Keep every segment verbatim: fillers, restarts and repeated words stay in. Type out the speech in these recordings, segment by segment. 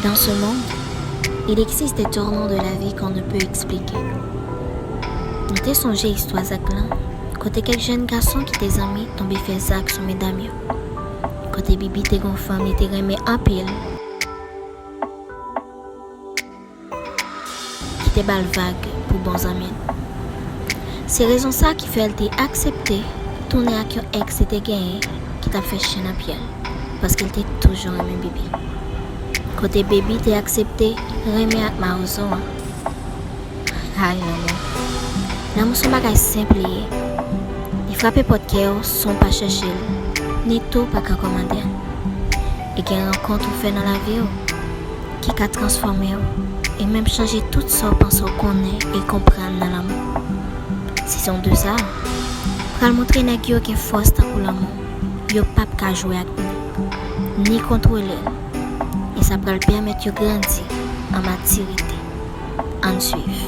Dans ce monde, il existe des tournants de la vie qu'on ne peut expliquer. Nou te sonje istwa Zak lan, kote kèk jèn gason ki te zanmi tonbe fè zak sou medam yo. Kote Bibi te gon fanm li te renmen anpil, ki te ba l vag pou bon zanmi l. Se rezon sa ki fè l te aksepte tounen ak yon èks li te genyen ki t ap fè chen nan pye l, paske l te toujou renmen Bibi. Kote Bibi te aksepte renmen ak mawozo an. Ay, lanmou. Lanmou se yon bagay senp li ye. Li frape pòt kè w san w pa chèche l, ni tou w pa ka kòmande l. E gen rankont ou fè nan lavi w ki ka transfòme w e menm chanje tout sa w panse w konnen e konprann nan lanmou. Sezon de sa a pral montre nèg yo gen fòs tankou lanmou. Yo p ap ka jwe ak nou, ni kontwole l. E sa pral pèmèt yo grandi an matirite. Ann swiv.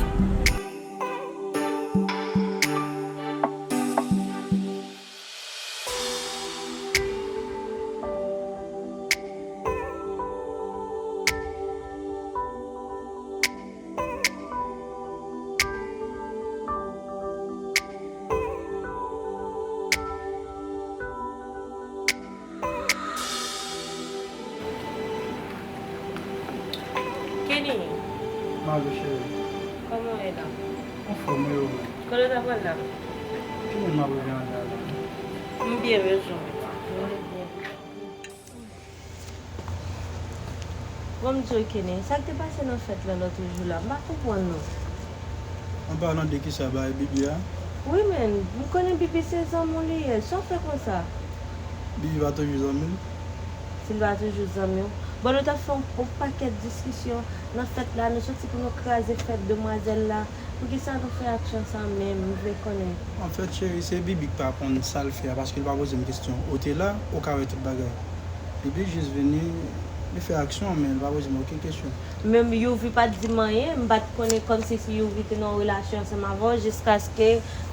Kenny. Malo cheri. Kòman w ye la? Anfòm, wi, wi. Kote w ta pral la? Kenny, m ap rive anndan la. M byen bezwen w. Bon, m di w, Kenny, sa k te pase nan fèt lan lòt jou la, m pa konprann non. An palan de kisa, bay Bibi a? Wi, men, m konnen Bibi se zanmi w li ye, sa w fè konsa? Bibi pa toujou zanmi m? Si l pa toujou zanmi w. Bon, nou t ap fè yon, yon pakèt diskisyon nan fèt la, nou soti pou nou kraze fèt demwazèl la. Poukisa nou fè aksyon sa menm, m vle konnen? Anfèt, cheri, se Bibi k pa konn sa l fè a, paske l pa poze m kesyon. Ou te la, ou ka wè tout bagay. Bibi jis vini, li fè aksyon, men l pa poze m okenn kesyon. Menm Youvy pa t di m anyen, m pa t konnen, kòmsi si Youvy te nan yon relasyon ansanm avè w, jiskaske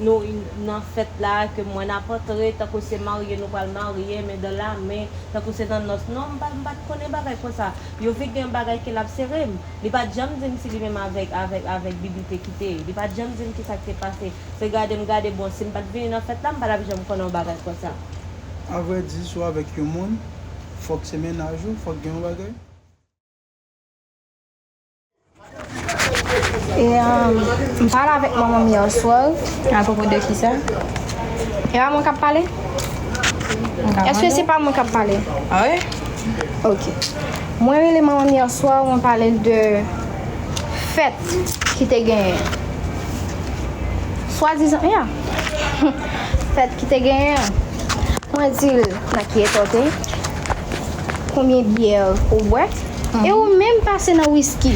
nou nan fèt la, ke mwen n ap antre, tankou se marye nou pral marye, men dan la, men tankou se nan nòs, non, m pa, m pa t konnen bagay konsa. Youvy gen yon bagay ke l ap sere m. Li pa t janm di m si li menm avèk, avèk, avèk Bibi te kite. Li pa t janm di m kisa k te pase. Se gade m gade, bon, si m pa t vini nan fèt la, m pa t ap janm konnen yon bagay konsa. Avrèdi, si w avèk yon moun, fòk se mennaj ou, fòk gen yon bagay. E, um, m pale avèk manman m yè swa. Apwopo de kisa? E pa mwen k ap pale? Èske se pa mwen k ap pale? Ah wi? Ok. Mwen rele manman m yè swa, mwen pale l de fèt ki te genyen. Swadizan, ya. Fèt ki te genyen an. Mwen di l nan ki eta w te ye, konbyen byè ou bwè, e ou menm pase nan wiski.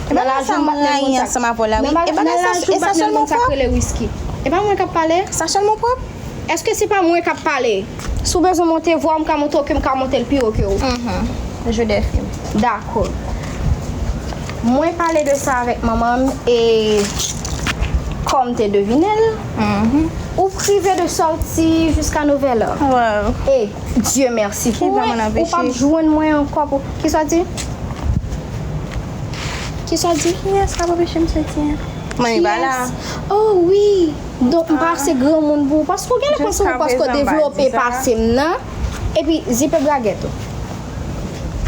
Nan lajou patnè moun sa, nan lajou patnè moun sa k rele wiski. E pa mwen k ap pale? Sa sèlman pwòp? Èske se pa mwen k ap pale? Si w bezwen monte vwa w, m ka montre w ke m ka monte l pi wo ke w. Mhm. Je défie. Dakò. Mwen pale de sa avèk manman m e kòm te devine l, mhm, ou prive de sòti jiska nouvèl an. Wow. E Dieu merci. Ki sa moun anpeche? Ou p ap jwenn mwen ankò pou, ki sa w di? Ki sa w di? Kiyès k ap anpeche m soti a? Manmi pa la. Oh wi. Donk, m pa ase granmoun pou ou, paske w gen lenpresyon ou paske w devlope pase m nan. Epi, zipe bragèt ou.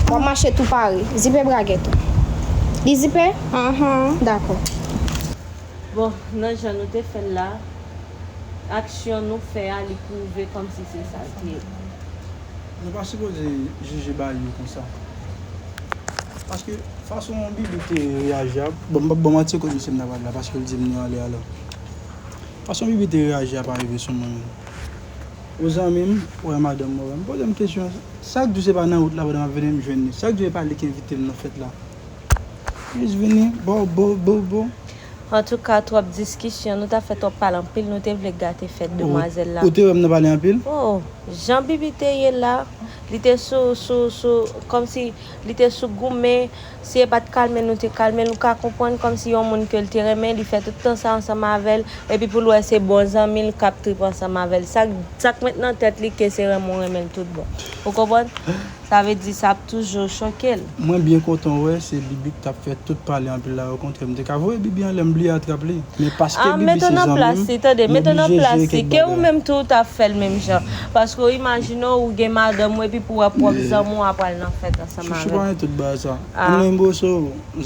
W ap mache tou pare. Zipe bragèt ou. Li zipe? Mhm. Dakò. Bon, nan jan nou te fè l la, aksyon nou fè a, li pwouve kòmsi se sa l te ye. Nou pa sipoze jije bagay yo konsa. Paske fason Bibi te reyaji a, bon, m p ap ba w manti, kot misye m ta pral la, paske l di m li ale alò. Fason Bibi te reyaji a pa rive sou mwen menm. Ou zanmi m, ou wè madanm mwen, m poze m kesyon, sa k di w se pa nan wout la pandan m ap vini m jwenn li? Sa k di w e pa li ki envite l nan fèt la? Jis vini, bo, bo, bo, bo. Antouka, twòp diskisyon, nou ta fè twòp pale anpil, nou te vle gate fèt demwazèl la. Ou te wè m nan pale anpil? Oh, jan Bibi te ye la, li te sou, sou, sou, kòmsi li te sou goumen, Si e pa t kalme l, nou te kalme l, ou ka konprann kòmsi yon moun ke l te renmen, li fè tout tan sa ansanm avè l, epi pou l wè se bon zanmi l k ap trip ansanm avè l. Sa, sa k met nan tèt li ke se renmen w renmen l tout bon. Ou konprann? Sa vle di sa ap toujou choke l. Mwen byen kontan wè se Bibi ki t ap fè tout pale anpil la, okontrè, m te ka voye Bibi anlè, m bliye atrap li. Men paske Bibi se zanmi m, m oblije jere kèk bagay. Ah, mete w nan plas li, tande, mete w nan plas li. Ke ou menm tou ou t ap fè l menm jan. Paske w imajine w, ou gen madanm ou epi pou w wè pwòp zanmi w ap pral nan fèt ansanm avè l. Chouchou pa gen tout bagay sa. Ah. Ann nan boso,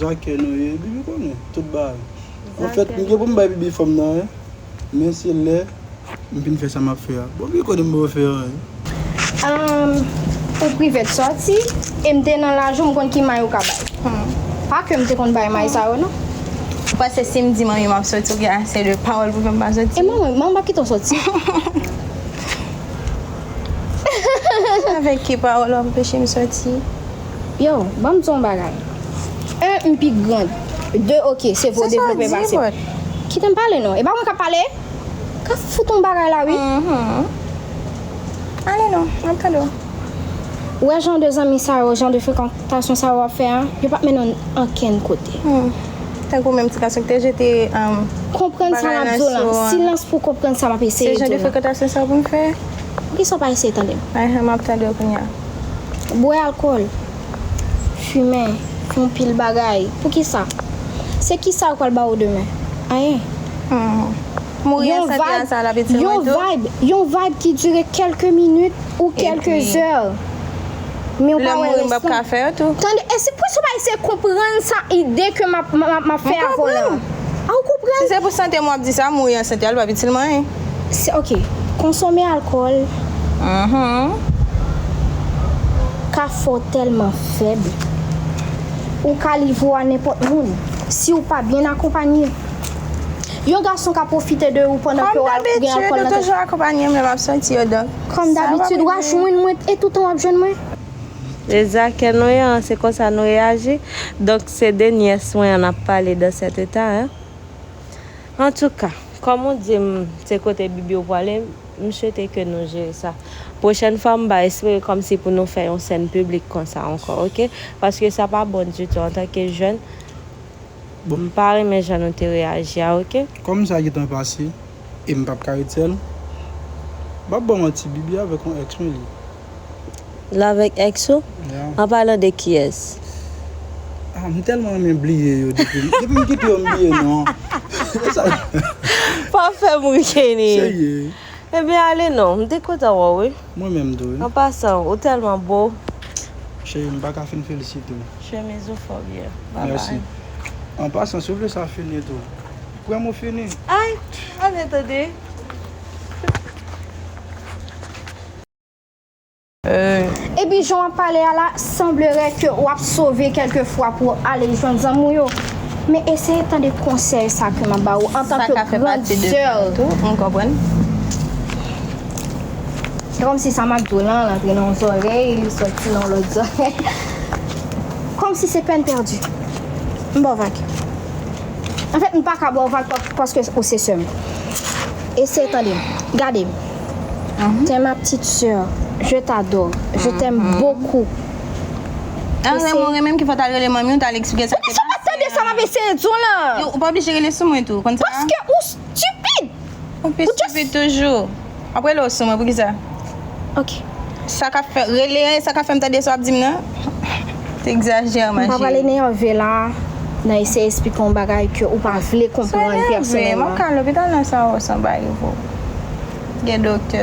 Zakè nou ye, Bibi konnen tout bagay. Anfèt, m gen pou m bay Bibi fanm nan, wi. Men se lè m fin fè sa m ap fè a. Bon, Bibi konnen m poko fè anyen. Ahn, ou prive t sòti, e m te nan lajou, m konn ki may ou ka bay. Hmm. Pa ke m te konn bay may sa yo, non. Ou panse si m di manmi m ap sòti, ou gen ase de pawòl pou fè m pa sòti? E manman, manman p ap kite w sòti. Avèk ki pawòl w ap anpeche m sòti? Yo, ban m di w yon bagay. En, m pi grand. De, oke, se vre, w devlope pase m. Kite m pale non. E pa mwen k ap pale? Ka fout yon bagay la, wi. Mhm. Ale non, m ap tande w. Ou wè jan de zanmi sa yo, jan de frekantasyon sa yo w ap fè a, yo p ap mennen w ankenn kote. Hmm. Tankou menm ti gason ki te jete, um, konprann sa m ap di w lan. Silans pou w konprann sa m ap eseye di w lan. Se jan de frekantasyon sa w pou m fè? Poukisa w pa eseye tande m? Ahan, m ap tande w kounye a. Bwè alkòl, fimen, fè yon pil bagay. Poukisa? Se kisa yo pral ba w demen? Anyen. Hmm. Mouri ansante a, sa l ap itil mwen tou? Yon vibe, yon vibe ki dire kèlke minit ou kèlke zè. Men ou pa wè restan. Lè m mouri, m p ap ka fè yo tou. Tande, e se pou sa w pa eseye konprann sa ide ke m ap, m ap, m ap fè avè w lan. M konprann. A, ou konprann? Si se pou sante m w ap di sa, mouri ansante a, l p ap itil mwen anyen. Se, oke, konsome alkòl ka fè w tèlman fèb, ou ka livre w a nenpòt moun, si w pa byen akonpanye. Yon gason ka pwofite de ou pandan ke w al gen alkòl nan tèt. Kòm dabitid, ou toujou akonpanye m lè m ap sòti yo, donk. Kòm dabitid, w a jwenn mwen, e toutan w ap jwenn mwen. E Zakè nou ye, an, se konsa nou reyaji. Donk, se de nyès mwen an n ap pale dans cet état, en. Antouka, kòm ou di m se kote Bibi ou prale, m swete ke nou jere sa. Pwochèn fwa, m pa espere kòmsi pou nou fè yon sèn piblik konsa ankò, oke? Paske sa pa bon ditou antanke jèn. Bon. M pa renmen jan nou te reyaji a, oke? Kòm sa gentan pase, e m p ap ka ret sèl, m p ap ba w manti, Bibi avèk yon èks mwen li. L avèk èks ou? Yeah. An palan de kiyès? Ah, m tèlman renmen bliye yo depi, depi m kite yo, m bliye non. Pa fè m ri, Kenny. Serye. Ebyen, ale non, m te kontan wè w, wi. Mwen menm tou, wi. An pasan, ou tèlman bo. Cheri, m pa ka fin felisite w. Chemiz ou fò byen. Babay. Mèsi. An pasan, si w vle sa fini tou. Kwè m, ou fini. Ay, ale tande. Epi jan w ap pale a la, sanblere ke w ap sove kèlkefwa pou w ale jwenn zanmi w yo. Men eseye tande konsèy sa ke m ap ba ou antanke grand sè. M konprann. Se kòmsi sa m ap di w lan, l antre nan yon zòrèy, li sòti nan yon lòt zòrèy. Kòmsi se pèn pèdi. M ba w vag. Anfèt, m pa ka ba w vag pa-, paske ou se sè m. Eseye tande m. Gade m. T'es ma petite sœur. Je t'adore. Je t'aime beaucoup. An renmen, renmen m ki fò t al rele manmi w, t al eksplike sa. Poukisa w pa tande sa m ap eseye di w lan? Yo, ou pa oblije rele sou mwen tou, konn sa? Paske ou stupid. Ou pi stupid toujou. Apre lè w sou mwen, poukisa? Ok. Sa k ap fè, rele, sa k ap fè m tande sa w ap di m nan? Te egzajere, ma chérie. M pa pral enève la, nan eseye eksplike yon bagay ke ou pa vle konprann pèsonèlman. M ap ka al lopital nan sa w sanba rive w. Gen doktè.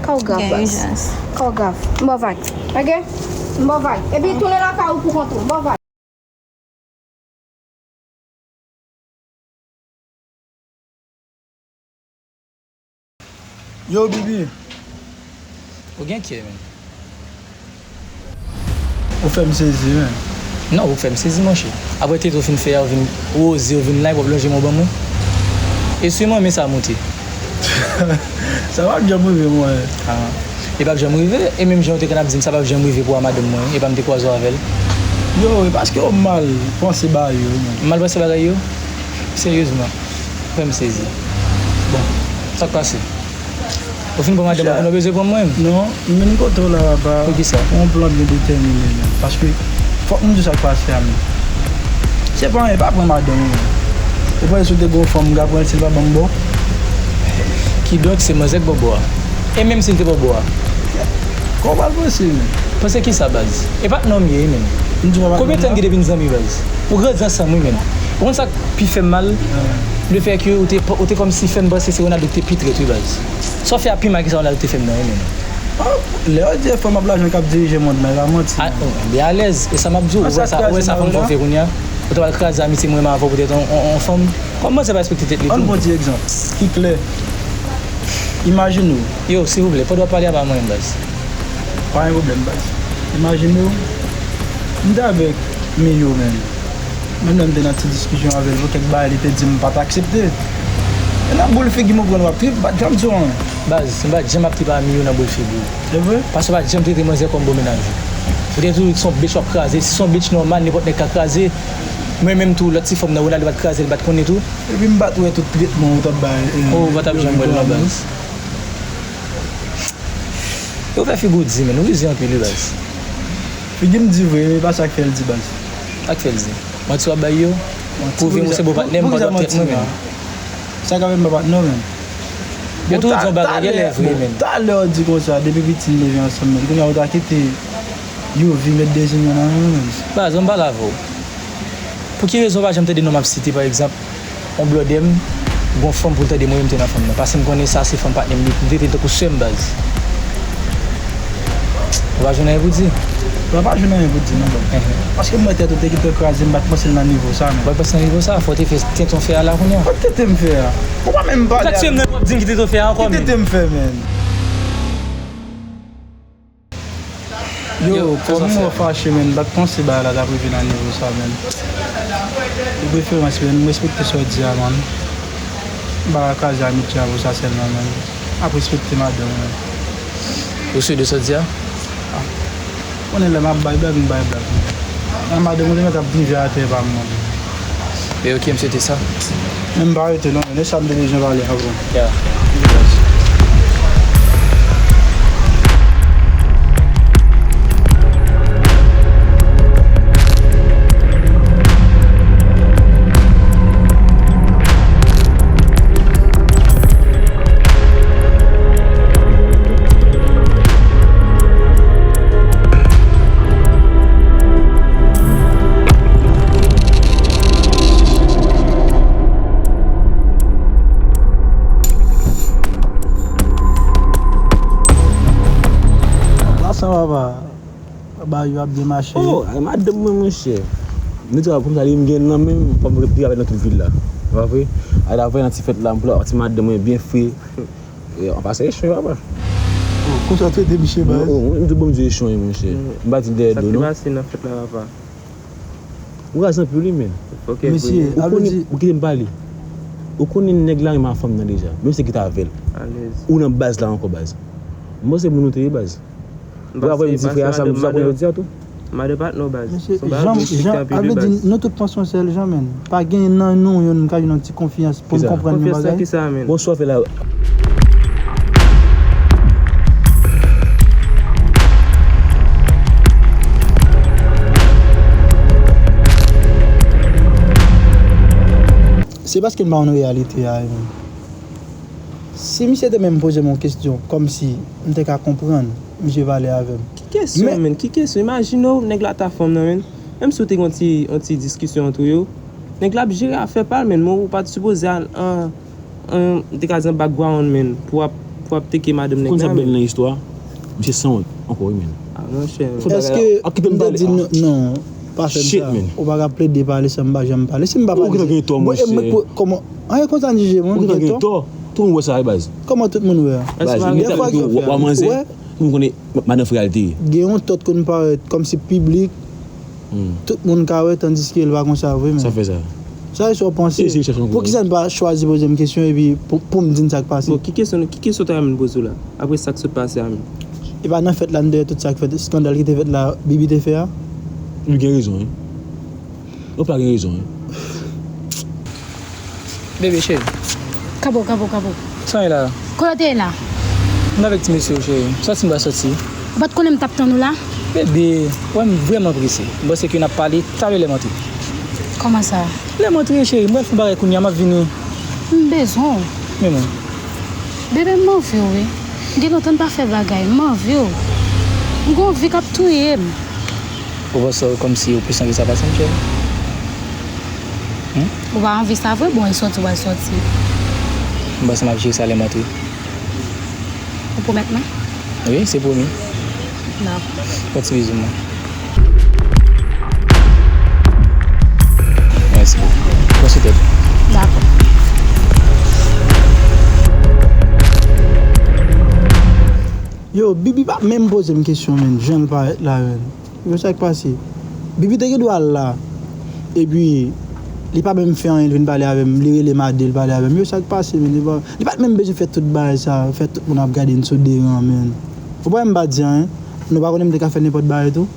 Ka w grav, baz. Gen ijans. Ka w grav. M ba w vag. Ok? M ba w vag. Epi tounen lakay ou pou kont ou. M ba w vag. Yo, Bibi. Ou gen kè, men. Ou fè m sezi, men. Non, ou fè m sezi, monchè. Apre tete w fin fè a, ou vin, ou oze, ou vin la, epi w ap lonje men w ban mwen. E si manmi sa moute? Sa p ap janm rive, mwen. Ah. E p ap janm rive, e menm jan w te konn ap di m sa p ap janm rive pou w a madanm mwen, e pa m te kwaze w avè l. Yo, e paske w mal panse bagay yo, men. M mal panse bagay yo? Seryezman, ou fè m sezi. Bon, sa k pase? Ou fin pran madanm ou, ou bezwen pran mwen menm? Non, m vin kote w la, papa. Poukisa? Yon plan byen detèmine, men. Paske, fòk m di w sa k pase a, men. Se pa anyen, pa pran madanm ou. Ou panse si w te gen yon fanm, m ka pran l si l pa ban m bò? Kidonk, se manzè k ba w bò a. E menm si l te ba w bò a? Kòman w pral panse, menm? Panse kisa, baz? E patnè w m ye, wi, menm. M di w pa patnè w la? Konbyen tan n gen depi n zanmi, baz? Ou grandi ansanm, wi, menm. Ou konn sa k pi fè m mal? Lefètke ou te, ou te kòmsi fè m panse se Ronaldo ki te pi trèt, wi, baz. Sa w fè a pi mal ke sa Ronaldo te fè m nan, wi, menm. Ah, lè yo di e fanm ak lajan k ap dirije mond lan, e pa manti. Ah, oh, byen alèz. E sa m ap di w, ou wè sa, ou wè sa fanm fè w fè kounye a? Ou ta pral kraze amitye mwen menm avè w poutèt on, on, on fanm? Kòman manzè pa respekte tèt li tou? Ann pran ti egzanp ki klè. Imajine w. Yo, silvouplè, fò w pale a pa mwen, baz. Pa gen pwoblèm, baz. Imajine w, m te avèk Miyou, menm. Menm lè m te nan ti diskisyon avè l pou kèk bagay, li te di m pa t aksepte. E nan boul figi m ou pran w ap trip, m pa t janm di w anyen. Baz, m pa t janm ap trip a Miyou nan boul figi w. Se vre? Paske w pa t janm trete manzè kòm bon mennaj ou. Ou te toujou di se yon bitch w ap kraze. Si se yon bitch nòmal, nenpòt nèg ka kraze. Mwen menm tou, lòt ti fanm nan Ronaldo pa t kraze, li pa t konnen tou. Epi m pa t wè tout tretman ou t ap bay, eh, Oh, ou pa t ap janm wè l non, baz. Yo fè figi w di, menm. Ou rize anpil, wi, baz. Figi m di vre, e pa sa k fè l di, baz. Sa k fè l di? Manti w ap bay yo? Pou vin ou se bon patnè m, pandan w ap trèt mwen, menm. Sa ka fè m pa patnè w, menm. Yo toujou di yon bagay, gen lè vre, menm. Talè w di konsa, depi piti n leve ansanm, menm. Kounye a ou ta kite Youvy met dezin nan men w, menm. Baz, ban m pale avè w. Pou ki rezon w pa janm tande non m ap site, pa egzanp, yon blòdè m, gon fanm pou l tande mwen menm te nan fanm nan. Paske m konnen sa se fanm patnè m, li, li trete l tankou sè m, baz. Ou pa jwenn anyen pou di? Mwen pa jwenn anyen pou di non, baz. Paske m wè tèt ou te gentan kraze, m pa t panse l nan nivo sa, menm. Ou pa t panse nan nivo sa? Fò w te fè tenten w fè a la kounye a. Kot tenten m fè a? Ou pa menm pale avè m. Ou ta tiye m nan, w ap di m ki tenten w fè a ankò, menm. Ki tenten m fè, menm? Yo, kòm mwen fache, menm, m pa t panse bagay la t ap rive nan nivo sa, menm. De preferans, menm, m respekte sa w di a, man. M pa ka kraze amitye a pou sa sèlman, menm. M ap respekte madanm ou, menm. Ou sou de sa w di a? Ah. Konnen lè m ap bay blag, m bay blag. Nan madanm ou te mèt ap drive atè pa m, man. E ok, m swete sa. Men m pa rete non, men e sa m te bezwen pale avè w. Yeah. Pase papa. Bagay yo ap byen mache. Oh, ay madanm mwen, monchè. Nou di w konsa li m gen nan men m, fò m ret pi avè nan tout vil la. Se pa vre? Ay la vre nan ti fèt la, m pou la ti madanm mwen byen fre. E, an pase echon, papa. Oh, konsa w trete misye, baz? Oh, m di bon Dye echon, monchè. M pa di l dèyè do, non. Sa k te pase nan fèt la, papa? Ou raze anpil wi, menn. Mesye, ou konnen, ou kite m pale. Ou konnen nèg la renmen fanm nan deja. Menm si l kite avè l. Ou nan baz la ankò, baz. M panse moun ou te ye, baz. Ou ap wè m di frè a sa, m di sa konnen jodi a tou. Madan pa t non, baz. Mesye, jan, jan, a vle di, nou tout panse yon sèl jan, menn. Pa gen nan nou youn m ka jwenn yon ti konfyans pou m konprann yon bagay. Konfyans nan kisa, menn? Bonswa, fè la. Se paske m pa konn reyalite a, menn. Si misye te menm poze m yon kesyon, kòmsi m te ka konprann, misye pale avè m. Ki kesyon, menn? Ki kesyon? Imajine w, nèg la ta fanm nan, menn. Menm si w te gen yon ti, yon ti diskisyon ant ou yo, nèg la ap jere afè pa l, menn. Men ou pa t sipoze an, an, an, te ka di an background, menn, pou w ap, pou w ap teke madanm nèg la, menn. Ou konn sa k bèl nan istwa? Misye sanwont ankò wi, menn. Ah, monchè. Èske m te di non, non, pa fè m sa? Ou pa ka plede pale san m pa janm pale. Si m pa pale, ou gentan gen tò, monchè. Kòman, anyen konsa n jije moun, ou gentan gen tò. Tou moun wè sa wi, baz. Kòman tout moun wè a? Baz, ou gentan gen tò, w ap manzè. Ou konnen madan frè a l te ye. Gen yon tò t konn parèt kòmsi piblik, tout moun ka wè, tandiske l pa konsa vre, menn. Sa fè sa. Sa e sa w panse? Poukisa n pa chwazi poze m kesyon epi pou, pou m di n sa k pase? Bon, ki kesyon, ki kesyon w ta renmen poze w la? Apre sa k sot pase a, menn. E pa nan fèt la n dèyè tout sa k fèt, eskandal ki te fèt la, Bibi te fè a? Li gen rezon, wi. Ou pa gen rezon, wi. Bebe, cheri. Kapo, kapo, kapo. Sa w ye la? Kote w te ye la? M avèk ti mesye yo, cheri. Sòti m pral sòti. Ou pa t konnen m t ap tann ou la? Bebe, ou wè m vrèman prese. M panse ke n ap pale talè lè m antre. Kòman sa? Lè m antre, cheri, m pral fè yon bagay kounye a, m ap vini. M bezwen w. Men mwen. Bebe, m anvi w, wi. Gen lontan n pa fè bagay, m anvi w. M gen yon vi k ap touye m. Ou panse w kòmsi ou pi san ke sa pase m, cheri? Hmm? Ou pa anvi sa vre? Bon, e sòti, w al sòti. M panse m ap jere sa lè m antre. Ou pwomèt mwen? Wi, se pwomi. Dakò. Yon ti bizou mwen. Mèsi bòkò. Pran sou tèt. Dakò. Yo, Bibi pa menm poze m kesyon, menm jan l parèt la, menm. Yo, sa k pase? Bibi te gen dwa al la. Epi, li pa menm fè anyen, li vin pale avè m, li rele m a de, li pale avè m. Yo, sa k pase, menm? Li pa, li pa t menm bezwen fè tout bagay sa, fè tout moun ap gade n sou de ran, menm. Ou pa wè m pa di anyen? Nou pa konnen m te ka fè nenpòt bagay tou?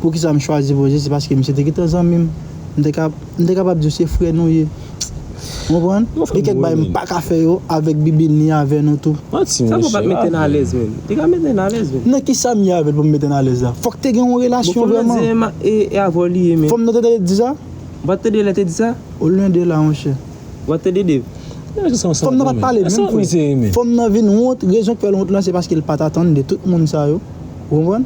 Poukisa m chwazi poze? Se paske misye te gentan zanmi m. M te ka, m te kapab di w se frè nou ye. Ou konprann? Gen kèk bagay m pa ka fè yo avèk Bibi ni avè nou tou. Manti, monchè. Sa pou pa t mete n alèz menm. Te ka mete n alèz menm. Nan kisa m ye avè l pou m mete n alèz la? Fòk te gen yon relasyon vrèman. Bon, fòm nan di e, e avè w li ye menm. Fòm nan te tande di sa? Ou pa t tande lè te di sa? Ou lwen de la, monchè. Ou pa t tande Dave? Fòm nan pa t pale menm pou. Fòm nan vin wont. Rezon k fè l wont lan, se paske l pa t atann de tout moun sa yo. Ou konprann?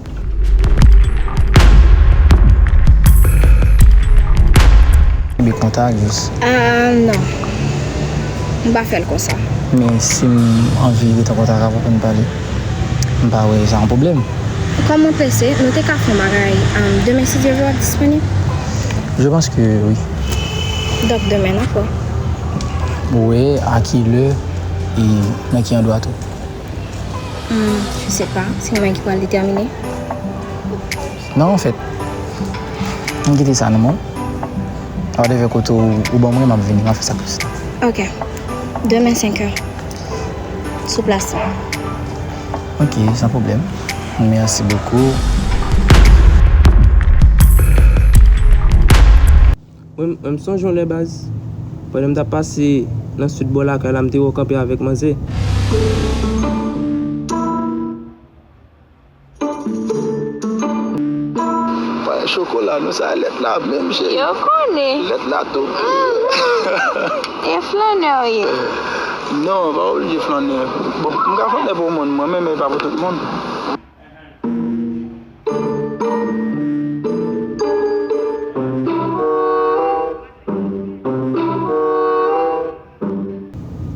Ebyen, kontak jis. Ah, non. M pa fè l konsa. Men si m anvi ret an kontak avè w pou n pale, m pa wè sa yon pwoblèm. Kòm mwen prese, nou te ka fè yon bagay, um, demen si Dye vle w ap disponib? Je pense que oui. Donk, demen, dakò. Wi, a ki lè e nan ki andwa tou? Hmm, je sais pas. Se mwen ki pral detèmine. Non, anfèt, m kite sa nan men w. Whatever kote ou, ou ban mwen, m ap vini, m ap fè sa tousuit. Ok. Demen senk è. Sou plas la. Ok, san pwoblèm. Merci beaucoup. Mwen, mwen m sonje yon lè baz, pandan m t ap pase nan sid bò lakay la, m te wè w kanpe avèk manzè. Pa chokola, non, sa lèt la menm, cheri. Yo konnen. Lèt la tou. Mm. E flannè w ye? Non, pa oblije flannè. Bon, m ka flannè pou moun, mwen, men, men pa pou tout moun.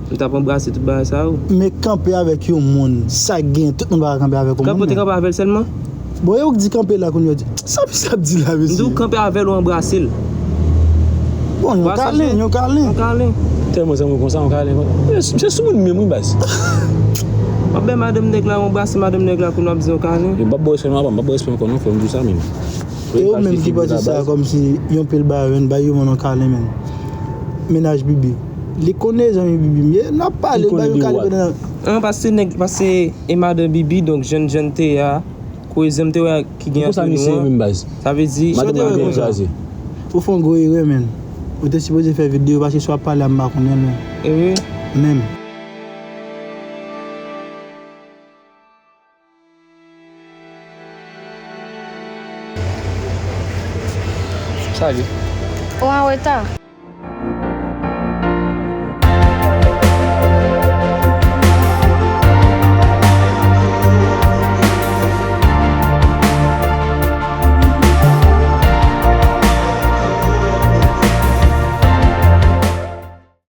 M t ap anbrase tout bagay sa yo. Men kanpe avèk yon moun, sa k gen, tout moun pa ka kanpe avèk yon moun. Kanpe, ou te kanpe avè l sèlman? Bon, e ou k di kanpe la kounye a, di, sa misye ap di la, mesye? M di w kanpe avè l, ou anbrase l. Bon, yon kalen, yon kalen. Yon kalen. Tèlman zanmi w konsa, yon kalen. Misye sou moun menm, wi, baz. W ap bay madanm nèg la, w anbrase madanm nèg la, kounye a w ap di yon kalen. Yo, m p ap ba w respè non, papa, m p ap ba w respè ankò non, frè, m di w sa menm. E ou menm ki panse sa kòmsi yon pil bagay, menn, bay yon moun yon kalen, menn. Mennaj Bibi. Li konnen zanmi Bibi m ye, n ap pale, bay yon kalen pandan. An, paske nèg, paske e madan Bibi, donk jèn jèn te a, koyezyon m te wè ki gen ant nou an. Sa vle di, madanm la te kraze. Ou fè yon gwo erè, menn. Ou te sipoze fè videyo, paske si w ap pale a, m pa konnen, menn. Erè? Menm. Salut. Ou an reta?